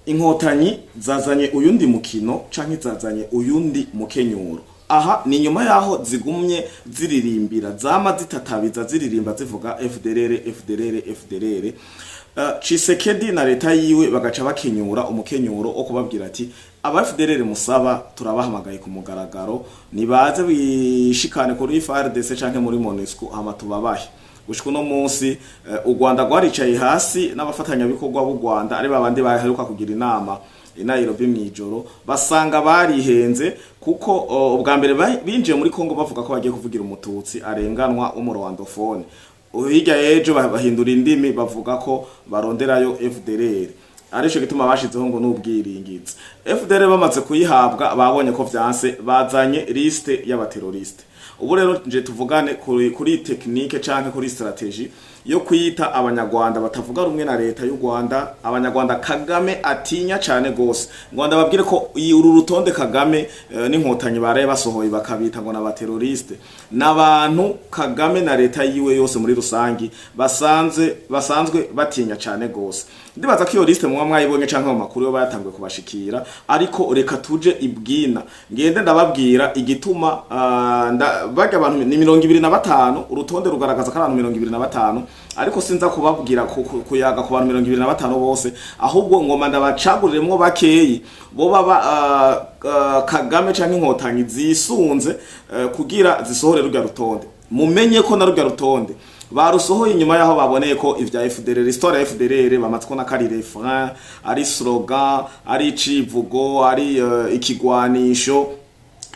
Inkotanyi zazanye uyundi mukino canke zazanye uyundi mukenyuro. Aha ni nyuma yaho zigumye ziririmbira, zama zitatabiza, ziririmba, zivuga FDLR, FDLR, FDLR. Tshisekedi na leta yiwe bagaca bakenyura umukenyuro wo kubabwira ati: "Aba FDLR musaba turabahamagaye ku mugaragaro, nibaze bishikane kuri FARDC canke muri MONUSCO, hama tubabahe." Gushika uno munsi, u Rwanda rwaricaye hasi n'abafatanyabikorwa b'u Rwanda, ari babandi baheruka kugira inama i Nairobi mw'ijoro, basanga barihenze, kuko ubwa mbere binjiye muri Kongo bavuga ko bagiye kuvugira umututsi arenganwa w'umurwandophone. Hirya y'ejo bahindura indimi, bavuga ko baronderayo FDLR, arico gituma bashizeho ngo n'ubwiringizi. FDLR bamaze kuyihabwa, babonye ko vyanse, bazanye liste y'abaterroriste. Ubu rero nje tuvugane kuri technique canke kuri stratégie yo kwita abanyarwanda batavuga rumwe na leta y'u Rwanda, abanyarwanda Kagame atinya cane gose. Ngo ndababwire ko uru rutonde Kagame n'inkotanyi baraye basohoye, bakabita ngo n'abaterroriste, n'abantu Kagame na leta yiwe yose muri rusangi basanzwe batinya cane gose. Ndibaza ko iyo liste muba mwayibonye canke mu makuru yo bayatanguye kubashikira, ariko reka tuje ibwina, ngende ndababwira igituma barya abantu ni 25. Urutonde rugaragaza ko ari abantu 25, ariko sinza kubabwira kuyaga ku bantu 25 bose, ahubwo ngoma ndabacaguriremwo bakeyi bo baba Kagame canke inkotanyi zisunze kugira zisohore rurya rutonde. Mumenye ko na rurya rutonde barusohoye inyuma yaho baboneye ko ivya FDLR, histoire ya FDLR, bamaze kubona ko ari refrain, ari slogan, ari icivugo, ari ikigwanisho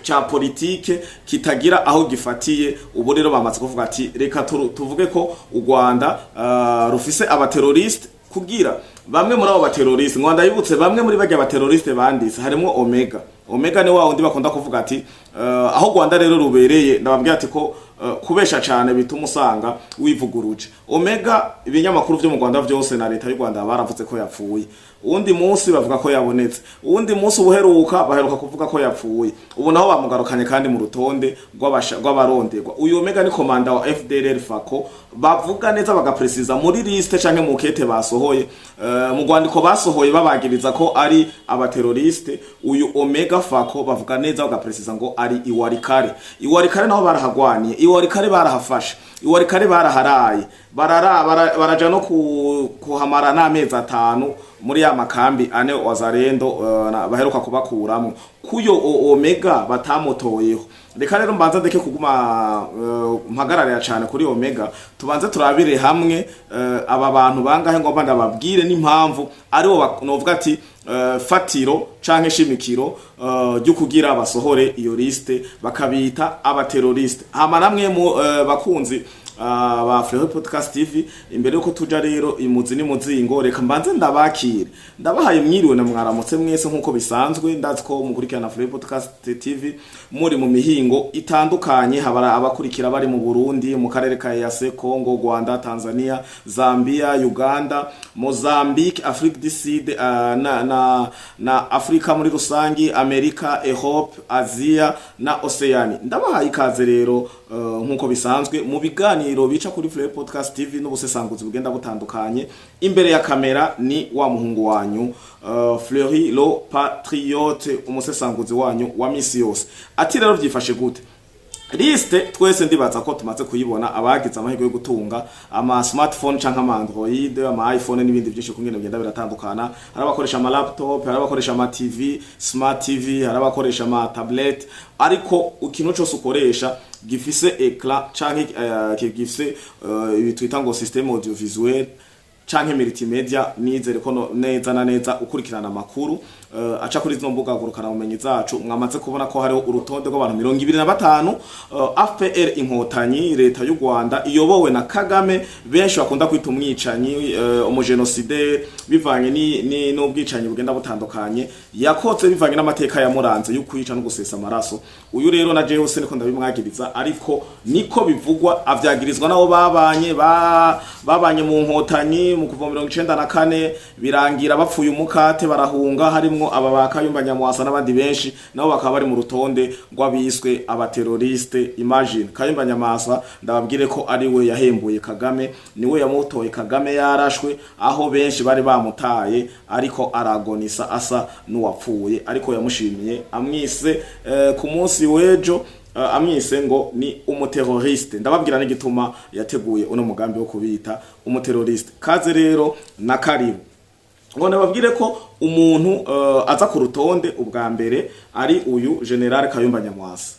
ca politike kitagira aho gifatiye. Ubu rero bamaze kuvuga ati: "Reka tuvuge ko u Rwanda rufise abaterroriste," kugira bamwe muri abo baterroriste, ngo ndabibutse, bamwe muri barya baterroriste banditse harimo Omega. Omega ni wa wundi bakunda kuvuga ati aho Rwanda rero rubereye. Ndababwira ati ko kubesha cane bituma usanga wivuguruje. Omega, ibinyamakuru vyo mu Rwanda vyose na leta y'u Rwanda baravuze ko yapfuye, uwundi munsi bavuga ko yabonetse, uwundi munsi ubuheruka baheruka kuvuga ko yapfuye, ubu naho bamugarukanye kandi mu rutonde rw'abaronderwa. Uyu Omega ni komanda wa FDLR Fako, bavuga neza bagapresiza muri liste canke mu kete basohoye, mu rwandiko basohoye babagiriza ko ari abaterroriste. Uyu Omega Fako bavuga neza bagapresiza ngo ari iwarikare. Iwarikare naho barahagwaniye, iwarikare barahafashe, iwarikare baraharaye, baraja no kuhamara n'amezi 5 muri ya makambi ane Wazalendo baheruka kubakuramo kuyo Omega batamutoyeho. Reka rero mbanza ndeke kuguma mpagararira cyane kuri Omega, tubanze turabire hamwe aba bantu bangahe, ngomba ndababwire n'impamvu aribo novuga ati fatiro canke shimikiro ryo kugira basohore iyo liste bakabita abaterroriste. Hama namwe mu bakunzi ba Freho Podcast TV, imbere yuko tuja rero imuzi ni muzingo, reka mbanze ndabakire, ndabahaye mwiriwe na mwaramutse mwese. Nkuko bisanzwe, ndazi ko mukurikirana Freho Podcast TV muri mu mihingo itandukanye. Habara abakurikira bari mu Burundi, mu karere ka EAC, Congo, Rwanda, Tanzania, Zambia, Uganda, Mozambique, Afrique du Sud, na Afrika muri rusangi, Amerika, Europe, Asia na Oceania. Ndabahaye ikaze rero nkuko bisanzwe mu biganiro bica kuri Fleur Podcast TV n'ubusesanguzi bugenda butandukanye. Imbere ya kamera ni wa muhungu wanyu, Fleury le Patriote, umusesanguzi wanyu wa misi yose. Ati rero byifashe gute? Liste twese ndibaza ko tumaze kuyibona, abagize amahirwe yo gutunga ama smartphone canke ama Android, ama iPhone n'ibindi byinshi, kungene bigenda biratandukana. Hari abakoresha ama laptop, hari abakoresha ama TV, smart TV, hari abakoresha ama tablet, ariko ikintu cyose ukoresha gifise écran canke gifise ibi twita ngo système audiovisuel canke multimedia, nizere ko neza na neza ukurikirana amakuru aca kuri zino mbuga ngurukana bumenyi zacu, mwamaze kubona ko hariho urutonde rw'abantu 25 FPR Inkotanyi, leta y'u Rwanda iyobowe na Kagame, benshi bakunda kwita umwicanyi, umugenosideri, bivanye ni n'ubwicanyi bugenda butandukanye yakoze, bivanye n'amateka yamuranze yo kwica no gusesa amaraso. Uyu rero na jewe niko ndabimwagiriza, ariko niko bivugwa, avyagirizwa nabo babanye, babanye mu nkotanyi. mu kuva 94, birangira bapfuye umukate barahunga, harimwo aba ba Kayumba Nyamwasa n'abandi benshi, nabo bakaba bari mu rutonde rw'abiswe abaterroriste. Imagine, Kayumba Nyamwasa ndababwire ko ari we yahembuye Kagame, niwe yamutoye Kagame yarashwe, aho benshi bari bamutaye ariko aragonisa asa n'uwapfuye, ariko yamushimiye amwise ku munsi w'ejo, amwise ngo ni umuterroriste. Ndababwira n'igituma yateguye uno mugambi wo kubita umuterroriste. Kaze rero na karibu. Ngo nababwire ko umuntu aza ku rutonde ubwa mbere ari uyu General Kayumba Nyamwasa.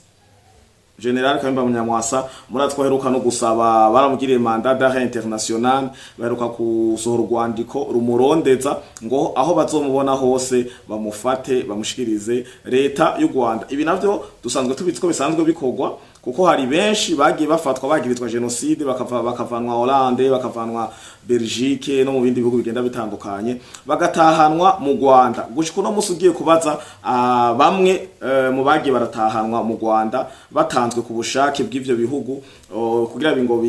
General Kayumba Nyamwasa muratwa aheruka no gusaba, baramugiriye mandat d'arrêt international, baheruka gusohora urwandiko rumurondeza ngo aho bazomubona hose bamufate bamushikirize leta y'u Rwanda. Ibi navyo dusanzwe tubizi ko bisanzwe bikorwa, kuko hari benshi bagiye bafatwa bagirizwa génocide, bakava bakavanwa Hollande, bakavanwa Belgique no mu bindi bihugu bigenda bitandukanye, bagatahanwa mu Rwanda. Gushika uno musi ugiye kubaza bamwe mu bagiye baratahanwa mu Rwanda batanzwe ku bushake bw'ivyo bihugu, kugira ngo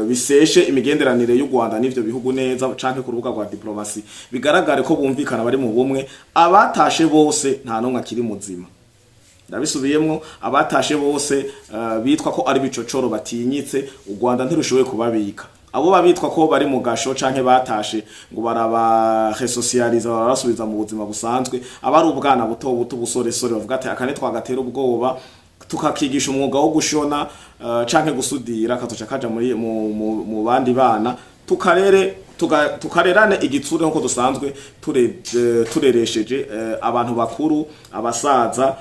biseshe imigenderanire y'u Rwanda n'ivyo bihugu neza, canke ku rubuga rwa diplomasi bigaragare ko bumvikana, bari mu bumwe, abatashe bose nta n'umwe akiri muzima. Ndabisubiyemwo, abatashe bose bitwa ko ari bicocoro batinyitse, u Rwanda ntirushoboye kubabika. Abo babitwa ko bari mu gasho canke batashe ngo baraba resocializa, barabasubiza mu buzima busanzwe, aba ari ubwana buto buto, ubusoresore, bavuga ati akane twagatera ubwoba tukakigisha umwuga wo gushona canke gusudira, kazoca kaja muri mu bandi bana, tukarere tukarerane igitsure nkuko dusanzwe tureresheje abantu bakuru, abasaza,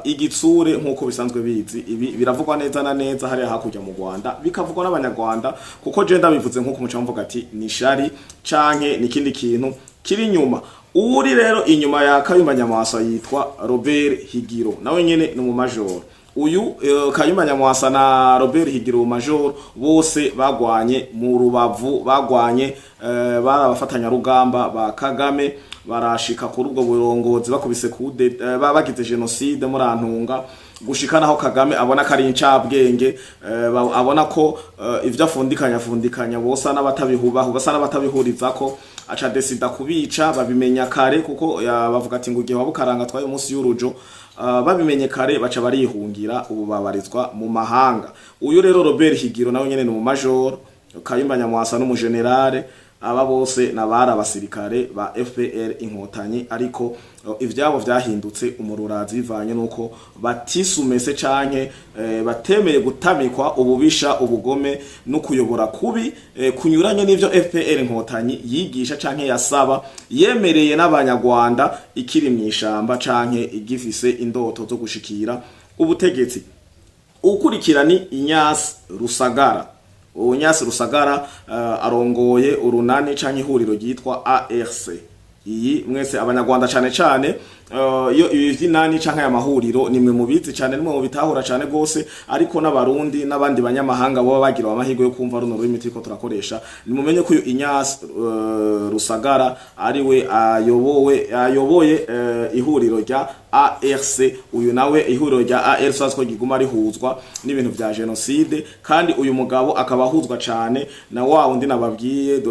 igitsure nkuko bisanzwe bizi. Ibi biravugwa neza na neza hariya hakurya mu Rwanda, bikavugwa n'Abanyarwanda, kuko je ndabivuze nkuko muca mvuga ati ni shari canke ni ikindi kintu kiri inyuma. Uri rero inyuma ya Kayumba Nyamwasa yitwa Robert Higiro, nawe nyene ni umumajoro. Uyu Kayumba Nyamwasa na Robert Higiro major bose bagwanye mu Rubavu, bagwanye bari abafatanyarugamba ba Kagame, barashika kuri ubwo burongozi bakubise kude, bagize génocide murantunga, gushika naho Kagame abona ko ari incabwenge, abona ko ivyo afundikanya afundikanya bosa n'abatabihubaho, basa n'abatabihurizako, aca desida kubica. Babimenya kare, kuko bavuga ati ngo igihe wabukaranga twaye umunsi y'urujo. Babimenye kare baca barihungira, ubu babarizwa mu mahanga. Uyu rero Robert Higiro nawe nyene ni mu major, Kayumba Nyamwasa n'umugenerale. Aba bose nabari abasirikare ba FPR Inkotanyi, ariko ivyabo vyahindutse umururazi bivanye nuko batisumese canke batemeye gutamikwa ububisha, ubugome no kuyobora kubi kunyuranye n'ivyo FPR Inkotanyi yigisha canke yasaba, yemereye n'Abanyarwanda ikiri mw'ishamba canke igifise indoto zo gushikira ubutegetsi. Ukurikira ni Ignace Rusagara. Ignace Rusagara arongoye urunani canke ihuriro ryitwa ARC. Iyi mwese Abanyarwanda cane cane, iyo ibi vy'inani canke aya mahuriro nimwe mubizi cane, nimwe mu bitahura cane gose, ariko n'Abarundi n'abandi banyamahanga boba bagira amahirwe yo kumva runo rurimi turiko turakoresha, nimumenye ko uyu Ignace Rusagara ariwe ayoboye ihuriro rya ARC. Uyu nawe ihuriro rya ARC ko riguma rihuzwa n'ibintu vya génocide, kandi uyu mugabo akaba ahuzwa cane na wa wundi nababwiye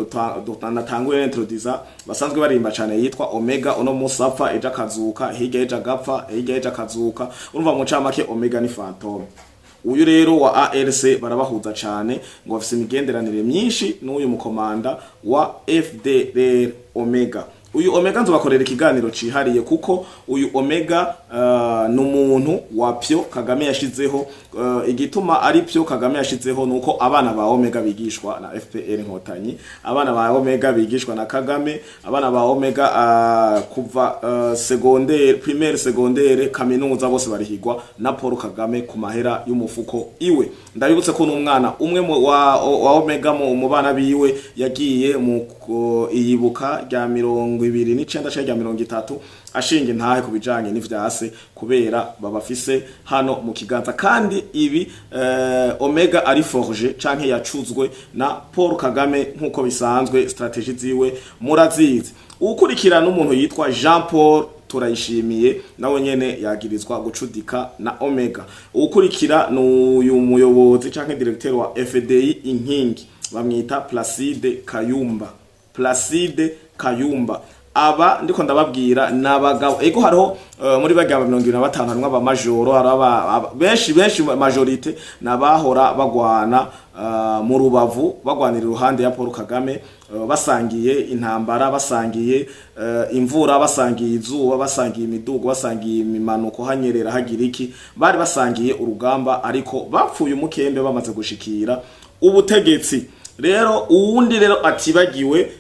natanguye introduza, basanzwe barimba cane, yitwa Omega. Uno musi apfa, ejo akazuka, hirya ejo agapfa, hirya ejo akazuka. Urumva mu ncamake Omega ni fantôme. Uyu rero wa ARC barabahuza cane, ngo bafise imigenderanire myinshi n'uyu mukomanda wa FDLR Omega. Uyu Omega nzobakorera ikiganiro cihariye, kuko uyu Omega ni umuntu wa pyo Kagame yashizeho. Igituma ari pyo Kagame yashizeho nuko abana ba Omega bigishwa na FPR Inkotanyi, abana ba Omega bigishwa na Kagame, abana ba Omega kuva secondaire, primaire, secondaire, kaminuza, bose barihigwa na Paul Kagame ku mahera y'umufuko iwe. Ndabibutse ko n'umwana umwe wa Omega mu bana biwe yagiye mu iyibuka rya 29 canke rya 30 ashinga intahe ku bijanye n'ivyase, kubera babafise hano mu kiganza. Kandi ibi Omega ari forgé canke yacuzwe na Paul Kagame nkuko bisanzwe, stratégie ziwe murazizi. Ukurikirana n'umuntu yitwa Jean Paul Turayishimiye, nawe nyene yagirizwa gucudika na Omega. Ukurikira n'uyu muyobozi canke directeur wa FDI Inkingi, bamwita Placide Kayumba. Placide Kayumba. Aba ndiko ndababwira nabagabo, ego, hariho muri bagaba 25 harimwo abamajoro, hari benshi benshi, majorité nabahora bagwana mu Rubavu, bagwanira iruhande ya Paul Kagame, basangiye intambara, basangiye imvura, basangiye izuba, basangiye imidugo, basangiye imimanuko, hanyerera hagira iki, bari basangiye urugamba, ariko bapfuye umukembe bamaze gushikira ubutegetsi. Rero uwundi rero atibagiwe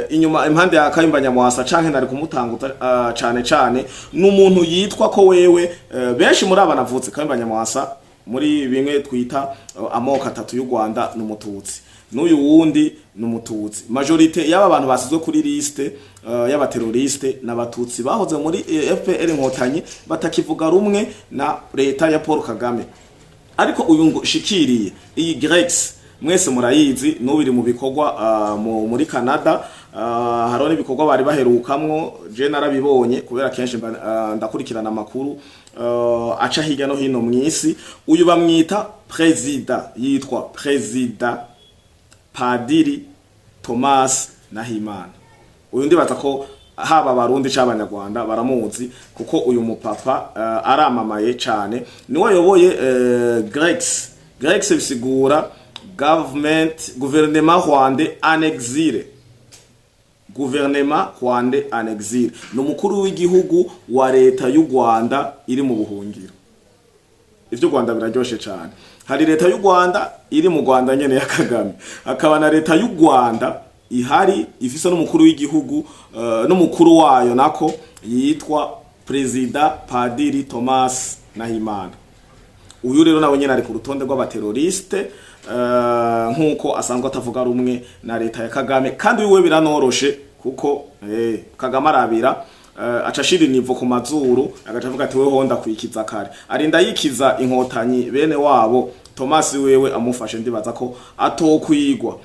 inyuma impande ya Kayumba Nyamwasa, canke nari kumutanguza cane cane, n'umuntu yitwa ko wewe benshi muri aba navutse, Kayumba Nyamwasa muri bimwe twita amoko atatu y'u Rwanda n'umututsi, n'uyu wundi n'umututsi. Majorité y'aba bantu basizwe kuri liste y'abaterroriste n'abatutsi bahoze muri FPR Inkotanyi, batakivuga rumwe na leta ya Paul Kagame. Ariko uyu ngo shikiriye iyi Grex, mwese murayizi, n'ubu iri mu bikorwa muri Canada. Hariho n'ibikorwa bari baherukamwo, je narabibonye kubera kenshi ndakurikirana amakuru aca hirya no hino mw'isi. Uyu bamwita prezida, yitwa Prezida Padiri Thomas Nahimana. Uyu ndibaza ko haba abarundi cyangwa abanyarwanda baramuzi, kuko uyu mupapa aramamaye cyane. Niwe ayoboye Grex. Grex bisigura government, gouvernement rwandais en exil. Gouvernement rwandais en exil, ni umukuru w'igihugu wa leta y'u Rwanda iri mu buhungiro. Ivyo Rwanda biraryoshe cyane. Hari leta y'u Rwanda iri mu Rwanda nyene ya Kagame, hakaba na leta y'u Rwanda ihari ifise n'umukuru w'igihugu, n'umukuru wayo nako yitwa Prezida Padiri Thomas Nahimana. Uyu rero nawe nyene ari ku rutonde rw'abaterroriste, nkuko asanzwe atavuga rumwe na leta ya Kagame. Kandi wiwe biranoroshe, kuko Kagame arabira aca ashira inivo ku mazuru, agaca avuga ati: "Weho ndakwikiza kare." Arinda yikiza inkotanyi bene wabo. Thomas wewe amufashe ndibaza ko atokwigwa.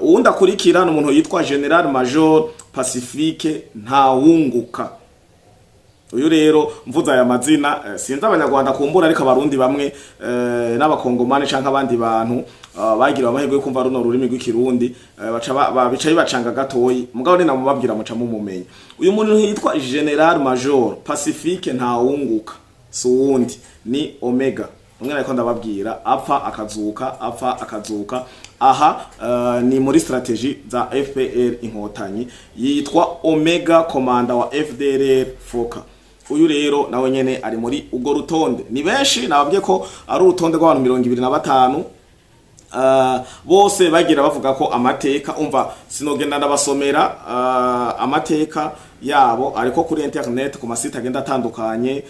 Uwundi akurikira ni umuntu yitwa General Major Pacifique Ntawunguka. Uyu rero mvuze aya mazina, sinzi abanyarwanda kumbura, ariko abarundi bamwe n'abakongomani canke abandi bantu bagiriwe amahirwe yo kumva runo rurimi rw'ikirundi, baca bica bibacanga gatoyi. Mugabo ni namubabwira muca mumumenya. Uyu muntu yitwa General Major Pacifique Ntawunguka si uwundi, ni Omega umwe ariko ndababwira, apfa akazuka, apfa akazuka. Aha ni muri stratégie za FPR Inkotanyi. Yitwa Omega, komanda wa FDLR Foka. Uyu rero nawe nyene ari muri ubwo rutonde. Ni benshi, nababwiye ko ari urutonde rw'abantu 25. Bose bagira bavuga ko amateka, umva, sinogenda ndabasomera amateka yabo, ariko kuri internet ku masite agenda atandukanye,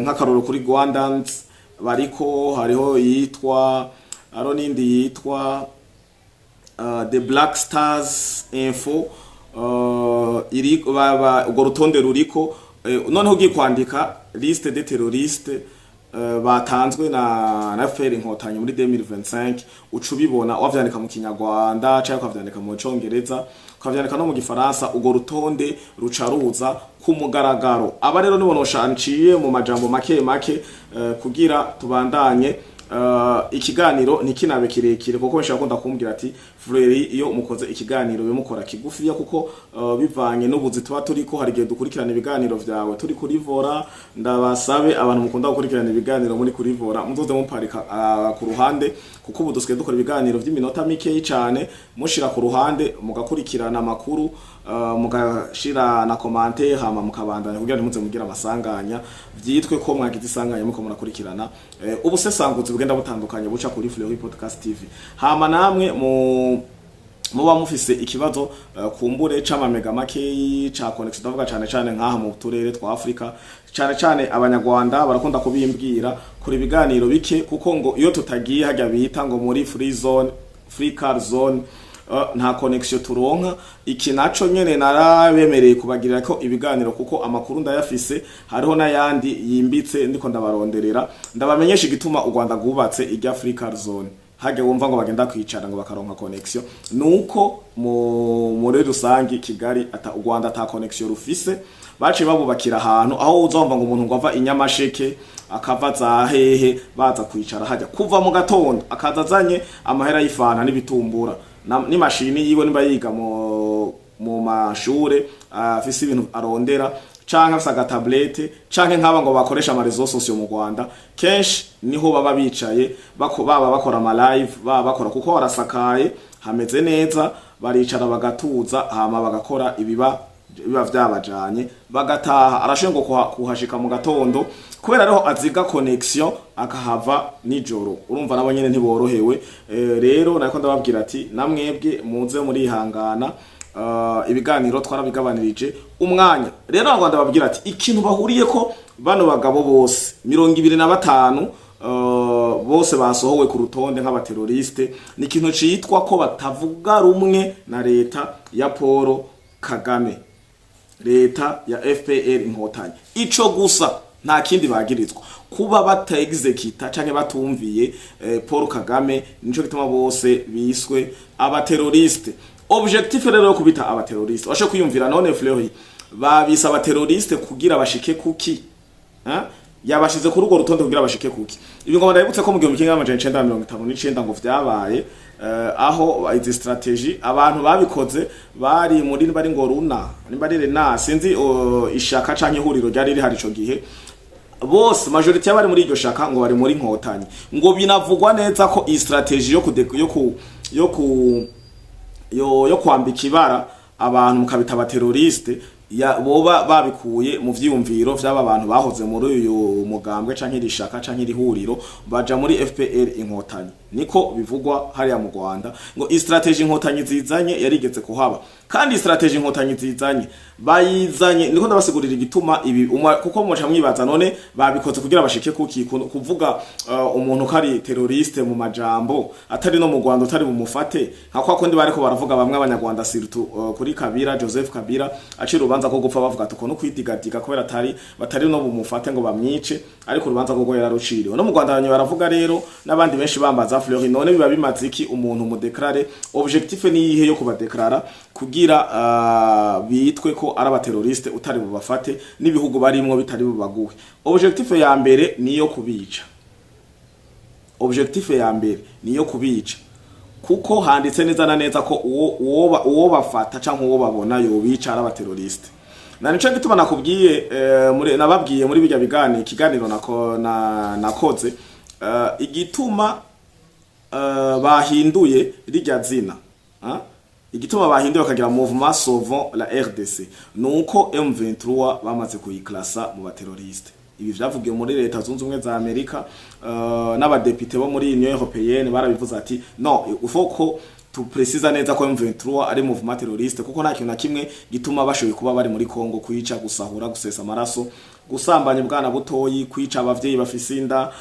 nk'akaroro kuri Rwandans bariko, hariho yitwa, hariho n'indi yitwa The Black Stars Info, iri urwo rutonde ruriko. Noneho ugiye kwandika liste de terroristes batanzwe na FPR Inkotanyi muri 2025, uca ubibona. Wavyandika mu Kinyarwanda cyangwa ukavyandika mu Congereza, ukavyandika no mu Gifaransa, urwo rutonde ruca ruza ku mugaragaro. Aba rero nibo noshanciye mu majambo make make, kugira tubandanye ikiganiro ntikinabe kirekire, kuko benshi bakunda kumbwira ati: "Frere, iyo mukoze ikiganiro bimukora kigufiya," kuko bivanye n'ubuzi tuba turiko, hari igihe dukurikirana ibiganiro vyawe turi kuri volant. Ndabasabe abantu mukunda gukurikirana ibiganiro muri kuri volant, muzoze muparika ku ruhande, kuko ubu dusigaye dukora ibiganiro vy'iminota mikeyi cane. Mushira ku ruhande mugakurikirana amakuru, mugashira na commentaire, hama mukabandanya, kugira ntimuze mugira amasanganya, vyitwe ko mwagize isanganya muko murakurikirana ubusesanguzi bugenda butandukanye buca kuri Fleury Podcast TV. Hama namwe mu muba mufise ikibazo kumbure c'amamega makeyi ca connexion, ndavuga cane cane nkaha mu turere twa Afrika, cane cane abanyarwanda barakunda kubimbwira kuri ibiganiro bike, kuko ngo iyo tutagiye hajya bita ngo muri free zone, free car zone, nta connexion turonka. Iki naco nyene narabemereye kubagirira ko ibiganiro, kuko amakuru ndayafise, hariho n'ayandi yimbitse ndiko ndabaronderera, ndabamenyesha igituma u Rwanda rwubatse irya free car zone, hage wumva ngo bagenda kwicara ngo bakaronka connexion. Nuko muri rusangi Kigali ata u Rwanda ata connexion rufise, baciye babubakira ahantu aho uzumva ngo umuntu ngo ava inyamasheke, akava za hehe, baza kwicara hajya kuva mu gatondo, akaza azanye amahera y'ifana n'ibitumbura n'imashini yiwe, niba yiga mu mu mashure, afise ibintu arondera, canke afise aga tablette, canke nk'aba ngo bakoresha ama réseaux sociaux mu Rwanda, kenshi niho baba bicaye baba bakora ama live, baba bakora kuko barasakaye, hameze neza, baricara bagatuza, hama bagakora ibiba biba vyabajanye, bagataha. Arashoboye ngo kuhashika mu gatondo kubera ariho aziga connexion, akahava nijoro. Urumva nabo nyene ntiborohewe. Rero nariko ndababwira ati namwebwe muze murihangana, ibiganiro twarabigabanirije umwanya. Rero Abanyarwanda babwira ati ikintu bahuriye ko bano bagabo bose 25, bose basohowe ku rutonde nk'aba terroristes, ni ikintu citwa ko batavuga rumwe na leta ya Paul Kagame, leta ya FPR Inkotanyi. Ico gusa, nta kindi bagirizwa, kuba bataexecuta canke batumviye Paul Kagame. Nico gituma bose biswe aba terroristes. Objectif rero yo kubita aba terroristes, washe kwiyumvira none Fleury babise aba terroristes kugira bashike kuki? Ha? Yabashize kuri urwo rutonde kugira bashike kuki? Ibi ngo ndabibutse ko mu 1959 ngo vyabaye, aho izi stratégie abantu babikoze bari muri bari ngo runa nimba ari rena, sinzi, ishaka canke ihuriro ryari rihari ico gihe. Bose, majorité y'abari muri iryo shaka ngo bari muri Nkotanyi. Ngo binavugwa neza ko iyi stratégie yo kude, yo ku yo ku yo, yo kwambika ibara abantu mukabita aba terroristes ya boba babikuye mu vyiyumviro vy'aba bantu bahoze muri uyu mugambwe canke iri shaka canke iri huriro, baja muri FPR Inkotanyi. Niko bivugwa hariya mu Rwanda, ngo iyi stratégie Inkotanyi zizanye yarigeze kuhaba. Kandi stratégie Inkotanyi zizanye bayizanye, niko ndabasigurira igituma ibi kuko muca mwibaza none babikoze kugira bashike kuki? Kuvuga umuntu ko ari terroriste mu majambo, atari no mu Rwanda utari bumufate, nka kwa kundi bariko baravuga bamwe Abanyarwanda, surtout kuri Kabila, Joseph Kabila acira urubanza ko gupfa, bavuga ati ukuntu kwidigadiga kubera atari batari no bumufate ngo bamwice, ariko urubanza rwo yararuciriwe. No mu Rwanda abantu baravuga rero, n'abandi benshi bambaza: "Fleury, none biba bimaze iki umuntu mu déclare? Objectif ni iyihe yo kubadeklara kugira bitwe ko ari aba terroristes utari bubafate, n'ibihugu barimwo bitari bubaguhe?" Objectif ya mbere niyo kubica. Objectif ya mbere niyo kubica, kuko handitse neza na neza ko uwo bafata canke uwo babona yobica ari aba terroristes. Na nico gituma nakubwiye, muri nababwiye muri bijya biganiro, ikiganiro nako na nakoze, igituma bahinduye rijya zina, igituma bahinduye bakagira Mouvement Sauvons la RDC, nuko M23 bamaze kuyiklasa mu ba terroristes. Ibi vyavugiwe muri Leta Zunze Ubumwe za Amerika, n'abadepite bo muri Union Européenne barabivuze ati non, il faut ko tuprecisa neza ko M23 ari mouvement terroriste, kuko nta kintu na kimwe gituma bashoboye kuba bari muri Congo, kwica, gusahura, gusesa amaraso, gusambanya ubwana butoyi, kwica abavyeyi bafise inda,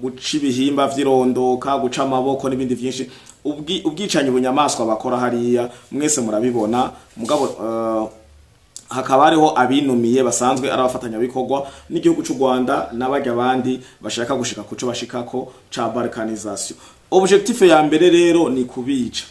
guca ibihimba vy'irondoka, guca amaboko n'ibindi vyinshi. Ubwicanyi bunyamaswa bakora hariya mwese murabibona. Mugabo hakaba hariho abinumiye basanzwe ari abafatanyabikorwa n'igihugu c'u Rwanda n'abarya abandi bashaka gushika kuco bashikako ca balkanisation. Objectif ya mbere rero ni kubica.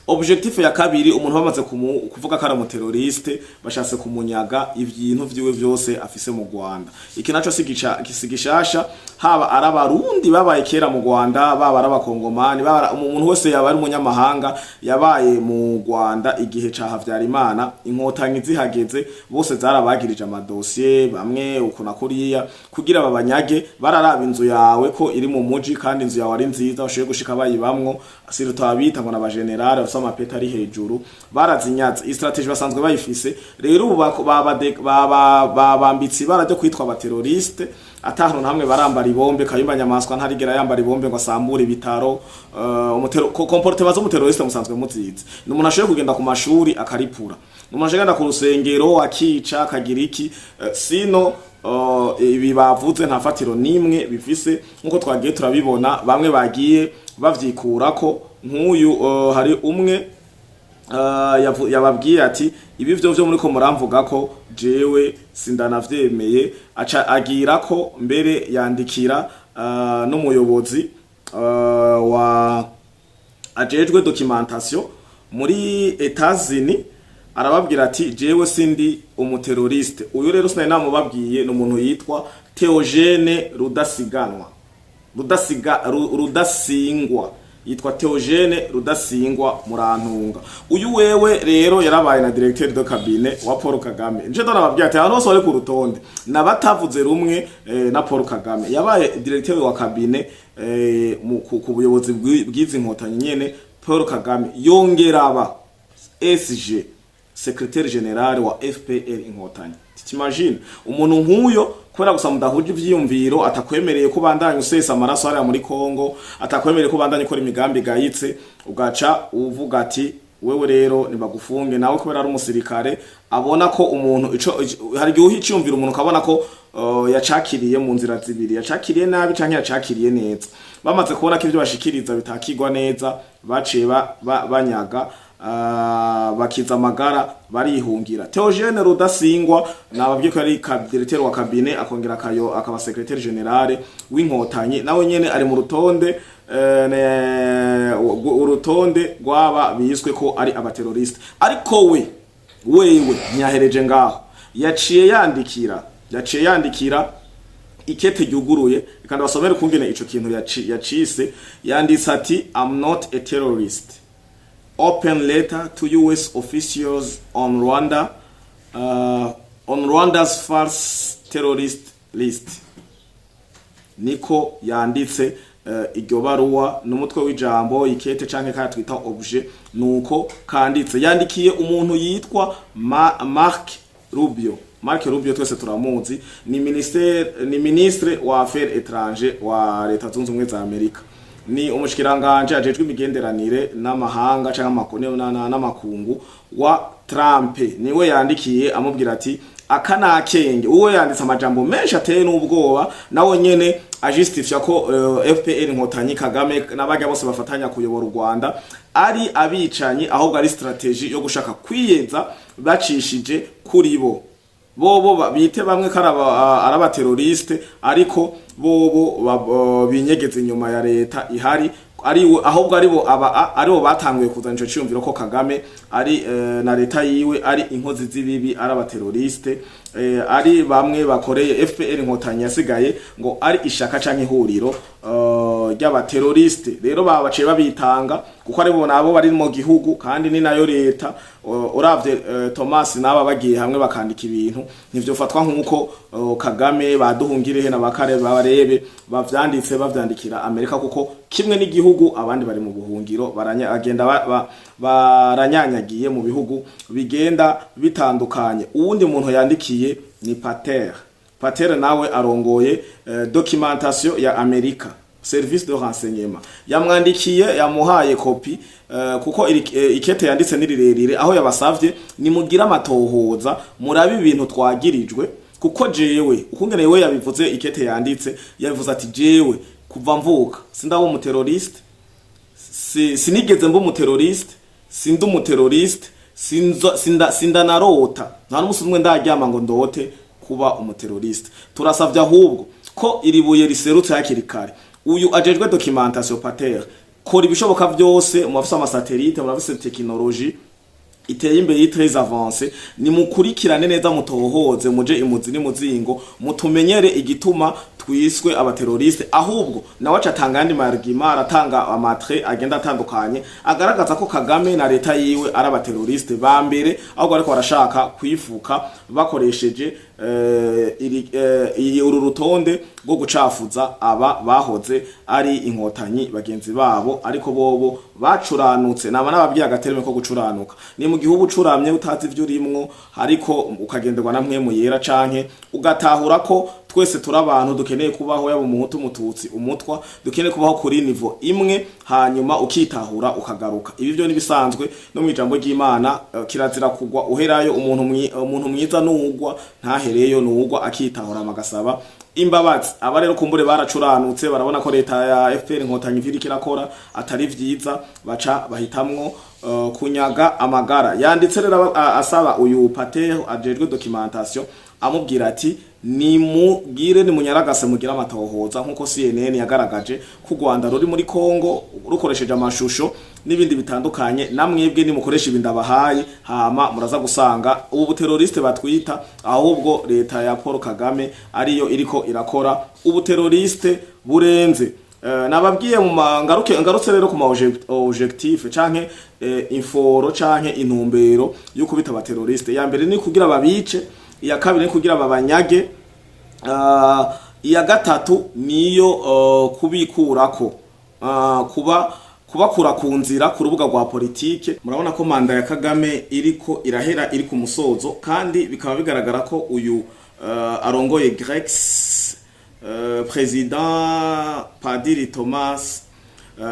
Objectif ya kabiri, umuntu bamaze kuvuga ko ari umu terroriste, bashatse kumunyaga ibintu vyiwe vyose afise mu Rwanda. Iki naco sigica gishasha, haba ari Abarundi babaye kera mu Rwanda, baba ari Abakongomani, baba umuntu wese yaba ari umunyamahanga yabaye mu Rwanda igihe ca Havyarimana, Inkotanyi zihageze bose zarabagirije amadosiye bamwe uko na kuriya kugira babanyage. Bararaba inzu yawe ko iri mu muji, kandi inzu yawe ari nziza, bashoboye gushika bayibamwo, surtout abita ngo n'aba général bafise amapeta ari hejuru, barazinyaze. Iyi stratégie basanzwe bayifise. Rero ubu babambitse ibara ryo kwitwa aba terroristes, atahantu na hamwe barambara ibombe. Kayumba Nyamaswa ntarigera yambara ibombe ngo asambure ibitaro. Comportement z'umu terroriste musanzwe muzizi: ni umuntu ashoboye kugenda ku mashuri akaripura, ni umuntu ashoboye kugenda ku rusengero akica, akagira iki. Sino ibi bavuze nta fatiro nimwe bifise, nkuko twagiye turabibona bamwe bagiye bavyikurako. Nk'uyu, hari umwe yababwiye ati ibi vyo muri ko muramvuga ko jewe sindanavyemeye, aca agira ko mbere yandikira n'umuyobozi wa ajejwe documentation muri Etats-Unis, arababwira ati jewe sindi umu terroriste. Uyu rero sinari namubabwiye, ni umuntu yitwa Theogene Rudasiganwa, Rudasiga, Rudasingwa. Yitwa Theogene Rudasingwa. Murantunga, uyu wewe rero yarabaye na directeur de cabinet wa Paul Kagame. Nje ndababwira ati abantu bose bari ku rutonde nabatavuze rumwe na Paul Kagame. Yabaye directeur wa cabinet ku buyobozi bw'izi nkotanyi nyene Paul Kagame, yongera aba SG, secrétaire général wa FPR Inkotanyi. T'imagines umuntu nk'uyo, kubera gusa mudahuje ivyiyumviro, atakwemereye ko bandanya usesa amaraso hariya muri Kongo, atakwemereye ko bandanya ukora imigambi igayitse, ugaca uvuga ati wewe rero nibagufunge? Nawe kubera ari umusirikare, abona ko umuntu ico hari igihe uha iciyumviro umuntu ukabona ko yacakiriye mu nzira zibiri, yacakiriye nabi canke yacakiriye neza. Bamaze kubona ko ivyo bashikiriza bitakirwa neza, baciye banyaga bakiza amagara, barihungira. Theogene Rudasingwa nababwiye ko yari directeur wa cabinet, akongera akayo akaba secrétaire général w'Inkotanyi. Nawe nyene ari mu rutonde, urutonde rw'aba bizwe ko ari abaterroriste. Ariko we wewe ntiyahereje ngaho, yaciye yandikira ikete ryuguruye. Kandi basomere ukungene ico kintu yacise. Yanditse ati: "I'm not a terrorist. Open letter to US officials on Rwanda's false terrorist list." Niko yanditse iryo baruwa n'umutwe w'ijambo ikete canke kaya twita objet, nuko kanditse. Yandikiye umuntu yitwa Mark Rubio. Mark Rubio twese turamuzi, ni ministre wa affaires étrangères wa Leta Zunze Ubumwe za Amerika, ni umushikiranganje ajejwe imigenderanire n'amahanga canke n'amakungu wa Trump. Niwe yandikiye amubwira ati aka nakenge. Uwo yanditse amajambo menshi ateye n'ubwoba, nawe nyene ajustifia ko FPR Inkotanyi, Kagame n'abajya bose bafatanya kuyobora u Rwanda ari abicanyi, ahubwo ari stratégie yo gushaka kwiyeza bacishije kuri bo. Bobo bite bamwe ko ari abaterroriste, ariko bobo binyegeza inyuma ya leta ihari, ari ahubwo aribo aba aribo batanguye kuzana ico ciyumviro ko Kagame ari na leta yiwe ari inkozi z'ibibi, ari abaterroriste, ari bamwe bakoreye FPR Inkotanyi. Yasigaye ngo ari ishaka canke ihuriro ry'abaterroriste. Rero babaciye babitanga kuko aribo nabo bari mu gihugu, kandi ni nayo leta. Uravye Thomas naba bagiye hamwe bakandika ibintu, ntivyofatwa nkuko Kagame baduhungirehe na bakare barebe bavyanditse bavyandikira Amerika, kuko kimwe n'igihugu, abandi bari mu buhungiro, baranya agenda baranyanyagiye mu bihugu bigenda bitandukanye. Uwundi muntu yandikiye ni Pater. Pater nawe arongoye documentation ya Amerika, service de renseignement. Yamwandikiye, yamuhaye kopi, kuko ikete yanditse ni rirerire, aho yabasavye nimugira amatohoza, murabe ibintu twagirijwe, kuko jewe ukungene we yabivuze, ikete yanditse yabivuze ati: "Jewe kuva mvuka sindaba umuterroriste, sinigeze mba umuterroriste, sindi umuterroriste, sindanarota, nta n'umunsi umwe ndaryama ngo ndote kuba umuterroriste. Turasavye ahubwo ko iri buye riserutse hakiri kare. Uyu ajejwe documentation, Pater, kora ibishoboka byose, murafise amasatellite, murafise technologie iteye imbere, très avancée, nimukurikirane neza, mutohoze, muje imuzi n'imuzingo, mutumenyere igituma twiswe abaterroriste." Ahubwo nawe aca atanga ayandi marigima, aratanga amatre agenda atandukanye agaragaza ko Kagame na leta yiwe ari abaterroriste ba mbere, ahubwo ariko barashaka kwifuka bakoresheje uru rutonde rwo gucafuza aba bahoze ari Inkotanyi bagenzi babo, ariko bobo bacuranutse. Naba nababwiye agatereme ko gucuranuka ni mu gihugu ucuramye utazi ivyo urimwo, ariko ukagenderwa na mpwemu yera, canke ugatahura ko twese turi abantu dukeneye kubaho, yaba umuhutu, umututsi, umutwa, dukeneye kubaho kuri niveau imwe, hanyuma ukitahura ukagaruka. Ibi byo nibisanzwe no mu ijambo ry'Imana, kirazira kugwa uherayo. Umuntu mwiza nugwa ntahereyo, nugwa akitahura amagasaba imbabazi. Aba rero kumbure baracuranutse, barabona ko leta ya FPR Inkotanyi ivyo iriko irakora atari vyiza, baca bahitamwo kunyaga amagara. Yanditse rero asaba uyu Pater ajejwe documentation, amubwira ati nimugire, nimunyaragase, mugire amatohoza, nkuko CNN yagaragaje ko u Rwanda ruri muri Kongo rukoresheje amashusho n'ibindi bitandukanye, namwebwe nimukoresha ibindi abahaye, hama muraza gusanga ubu buterroriste batwita, ahubwo leta ya Paul Kagame ariyo iriko irakora ubuterroriste burenze. Nababwiye mu ngaruke, ngarutse rero ku ma objectif canke inforo canke intumbero yo kubita aba terroriste. Ya mbere ni kugira babice, iya kabiri ni kugira babanyage, iya gatatu niyo kubikurako, kuba kubakura ku nzira ku rubuga rwa politike. Murabona ko manda ya Kagame iriko irahera, iri ku musozo, kandi bikaba bigaragara ko uyu arongoye Grex, président Padiri Thomas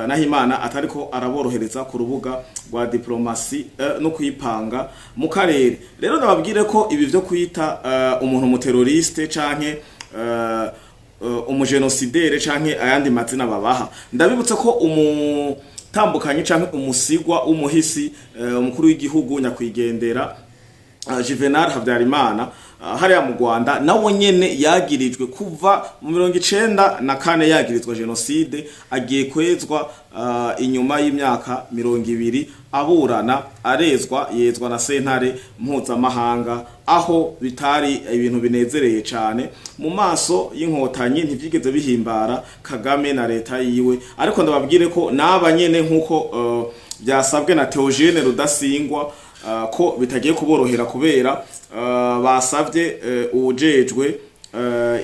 Nahimana, atariko araborohereza ku rubuga rwa diplomasi no kwipanga mu karere. Rero ndababwire ko ibi vyo kwita umuntu umu terroriste canke umugenosidere canke ayandi mazina babaha, ndabibutse ko umutambukanyi canke umusigwa w'umuhisi umukuru w'igihugu nyakwigendera Juvenal Habyarimana, hariya mu Rwanda, nawe nyene yagirijwe kuva mu 94, yagirizwa genocide, agiye kwezwa inyuma y'imyaka 20 aburana, arezwa, yezwa na sentare mpuzamahanga, aho bitari ibintu binezereye cane mu maso y'Inkotanyi, ntivyigeze bihimbara Kagame na leta yiwe. Ariko ndababwire ko naba nyene, nkuko byasabwe na Theogene Rudasingwa, ko bitagiye kuborohera kubera basavye uwujejwe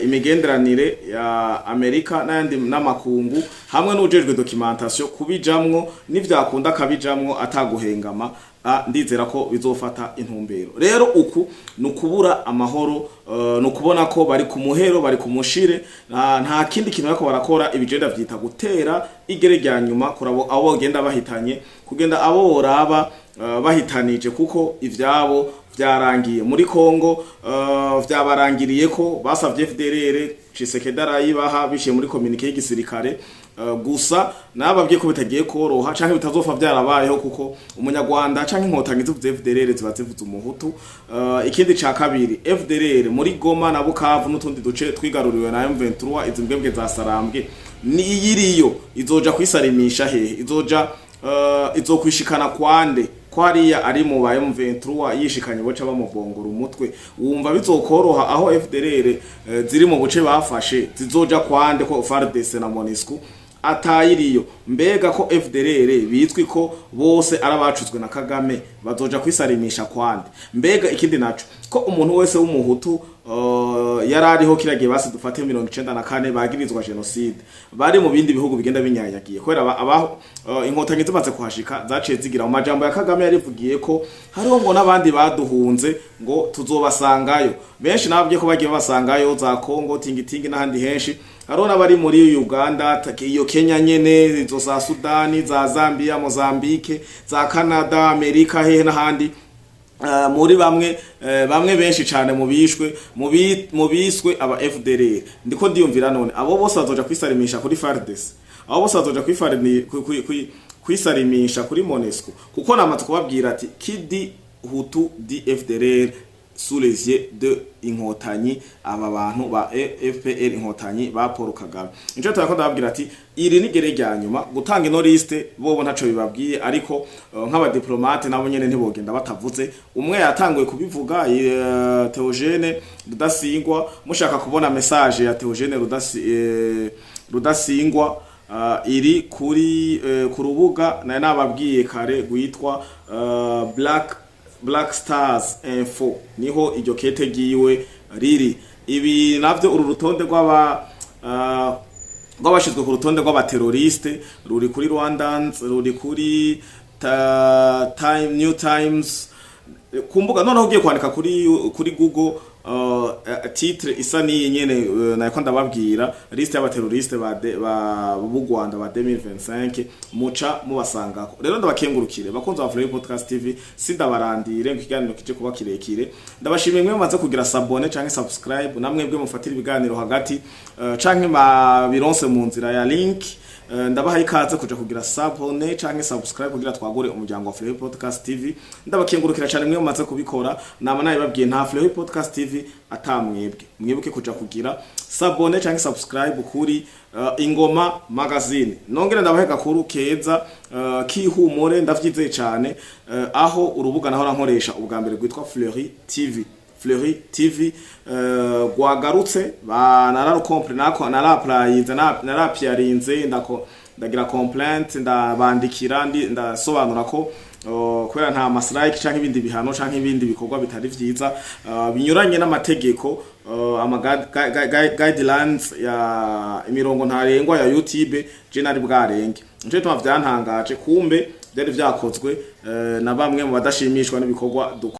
imigenderanire ya Amerika n'ayandi n'amakungu hamwe n'ujejwe documentation kubijamwo, nivyakunda akabijamwo ataguhengama. Ndizera ko bizofata intumbero. Rero uku ni ukubura amahoro, ni ukubona ko bari ku muhero, bari ku mushire, nta kindi kintu bariko barakora. Ibigenda vyita gutera igere rya nyuma kurabo abo bagenda bahitanye, kugenda abo boraba bahitanije, kuko ivyabo vyarangiye muri Kongo, vyabarangiriye ko basavye FDLR, Tshisekedi arayibaha biciye muri communiqué y'igisirikare. Gusa nababwiye ko bitagiye koroha canke bitazofa vyarabayeho, kuko Umunyarwanda canke Inkotanyi zivuze FDLR ziba zivuze Umuhutu. Ikindi ca kabiri, FDLR muri Goma na Bukavu n'utundi duce twigaruriwe na M23, izi mbwebwe za Sarambwe ni iyiriyo izoja kwisarimisha hehe? Izoja izokwishikana kwande, ko hariya ari mu ba M23 yishikanye boca bamubongora umutwe? Wumva bizokoroha aho FDLR ziri mu buce bafashe zizoja kwande, ko FARDC na MONUSCO atayiriyo? Mbega ko FDLR bizwi ko bose arabacuzwe na Kagame, bazoja kwisarimisha kwande? Mbega ikindi naco, ko umuntu wese w'Umuhutu yari ariho kiragiye, basi dufate 94, bagirizwa genocide, bari mu bindi bihugu bigenda binyanyagiye kubera abaho Inkotanyi zimaze kuhashika zaciye zigira mu majambo ya Kagame yarivugiye ko hariho ngo n'abandi baduhunze ngo tuzobasangayo benshi. Nababwiye ko bagiye babasangayo za Kongo, Tingitingi n'ahandi henshi. Hariho n'abari muri Uganda, iyo Kenya nyene, izo za Sudani, za Zambia, Mozambique, za Canada, Amerika, hehe n'ahandi. Muri bamwe bamwe benshi cane mu bishwe, mu biswe aba FDLR. Ndiko ndiyumvira, none abo bose bazoja kwisarimisha kuri FARDC? Abo bose bazoja kwisarimisha kuri MONUSCO? Kuko namaze kubabwira ati qui dit Hutu dit FDLR sous les yeux de Inkotanyi, aba bantu ba FPR Inkotanyi ba Paul Kagame. Nico turako ndababwira ati iri ni gere rya nyuma gutanga ino liste. Bobo ntaco bibabwiye, ariko nk'abadiplomate nabo nyene ntibogenda batavuze. Umwe yatanguye kubivuga, Theogene Rudasingwa. Mushaka kubona message ya Theogene Rudasingwa, iri kuri ku rubuga nari nababwiye kare rwitwa Black Stars Info, niho iryo kete ryiwe riri. Ibi navyo, uru rutonde rw'aba rw'abashizwe ku rutonde rw'abateroriste ruri kuri Rwandans, ruri kuri Time, New Times, ku mbuga. Noneho ugiye kwandika kuri Google titre isa n'iyi nyene nako ndababwira, liste y'abateroriste ba b'u Rwanda ba 2025, muca mubasangako. Rero ndabakengurukire, bakunzi ba Fleury Podcast TV, sindabarandire ngo ikiganiro kije kuba kirekire. Ndabashimiye mwe mumaze kugira s'abonner canke subscribe, namwe bwe mufatira ibiganiro hagati canke mabironse mu nzira ya link. Ndabaha ikaze kuja kugira s'abonner canke subscribe kugira twagure umuryango wa Fleury Podcast TV. Ndabakengurukira cyane mwe mumaze kubikora. Nama nabibabwiye, nta Fleury Podcast TV atamwebwe. Mwibuke kuja kugira s'abonner canke subscribe kuri Ingoma Magazine. Nongere ndabahe gakuru keza kihumure, ndavyizeye cyane, aho urubuga nahora nkoresha ubwa mbere rwitwa Fleury TV, Fleury TV rwagarutse. Nararukomple nako naraplayize, narapiyarinze, ndako ndagira complaint, ndabandikira, ndasobanura ko kubera nta ma strike canke ibindi bihano canke ibindi bikorwa bitari vyiza binyuranye n'amategeko, ama guidelines ya imirongo ntarengwa ya YouTube je nari bwarenge. Nico gituma vyantangaje, kumbe byari vyakozwe na bamwe mu badashimishwa n'ibikorwa dukora.